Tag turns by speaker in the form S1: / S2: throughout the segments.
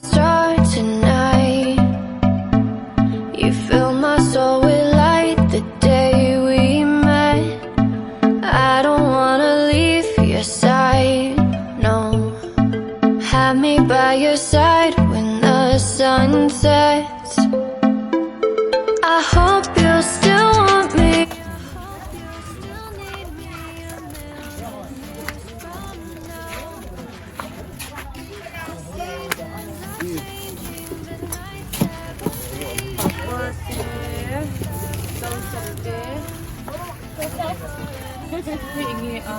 S1: Star tonight. You fill my soul with light the day we met. I don't wanna leave your side, no. Have me by your side when the sun sets. I hope you still want me.
S2: Papawr te chawchawp te hei enge a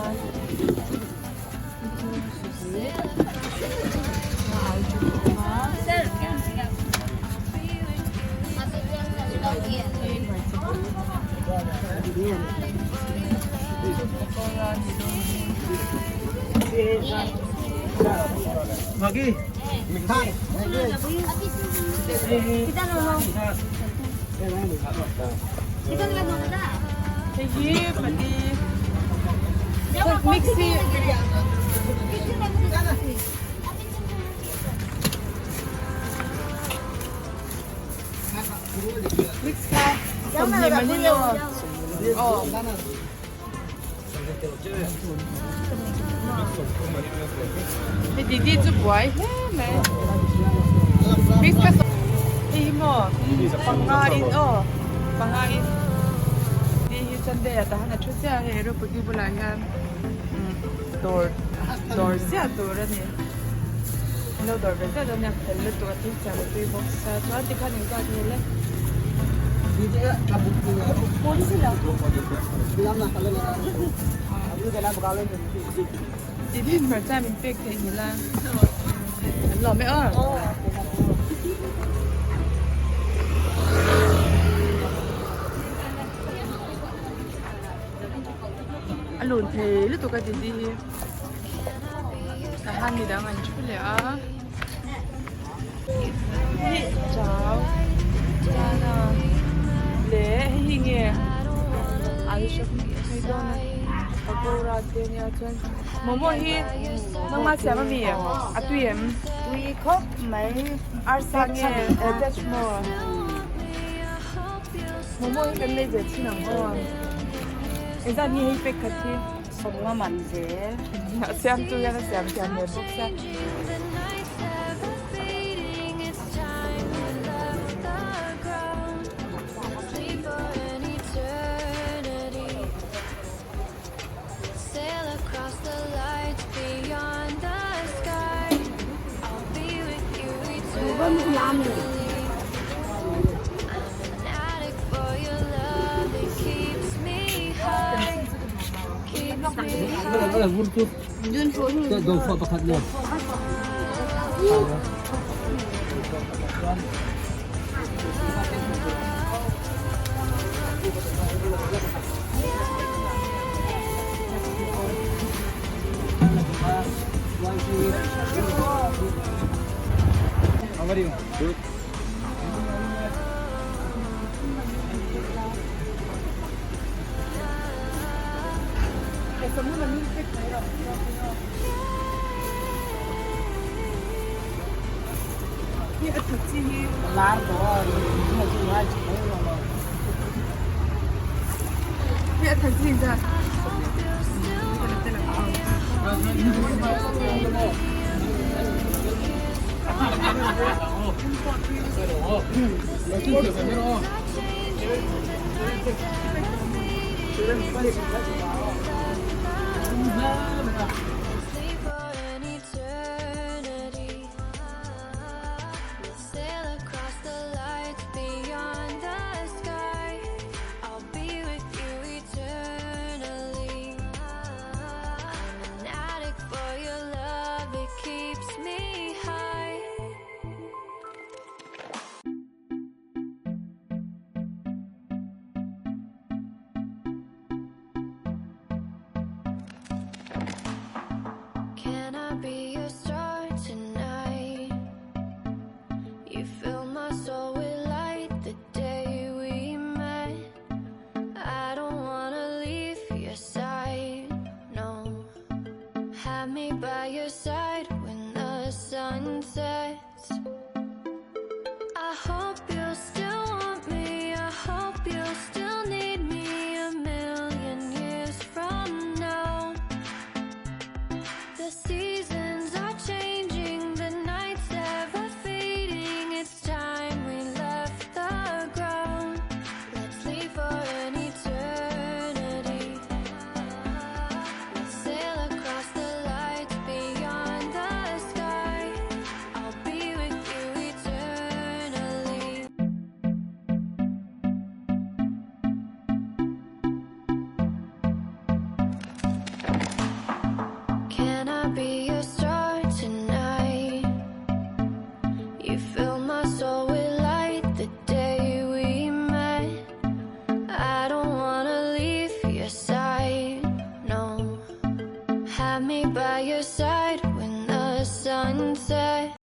S2: Hei hi pali mixie mix kha 20 man in aw aw. Hei didi chu buai hle mai mix ka hei hi maw panga in aw panga in didi hi Sunday ah tahan a thu chiah a hei Ropudi bulah hian dawr dawr ziah tur a ni an lo dawr ve ziah dawn a nia fel lutuk a thil siam a tui bawk sia chuan tikhan engzat nge le. Didi hmarcha min pek theih ni la an lawm e aw. A lun thei lutuk a Didi hi tahan midang an thu leh a. Hi chau chana leh hei hi nge alu shop mai dawn a pakora te ania chuan momo hi nangma siam ami a tui em
S3: tui khawp mai
S2: arsa nge veg maw momo hi kan lei ve thin ang aw engzat nge hei pack khat hi
S3: sawmnga man zel
S2: a siam chu hian a siam thiam ve bawk sia.
S1: Can I be your star tonight? You fill my soul with light the day we met. I don't wanna leave your side, no. Have me by your side when the sun sets. sets. I hope you still want me. I hope you still need me a million years from now. The seasons are changing, the nights ever fading. It's time we left the ground. Let's leave for an eternity. Let's sail across the lights beyond the sky. I'll be with you eternally. Can I be your star tonight? You fill my soul with light the day we met. I don't wanna leave your side, no. Have me by your side when the sun sets.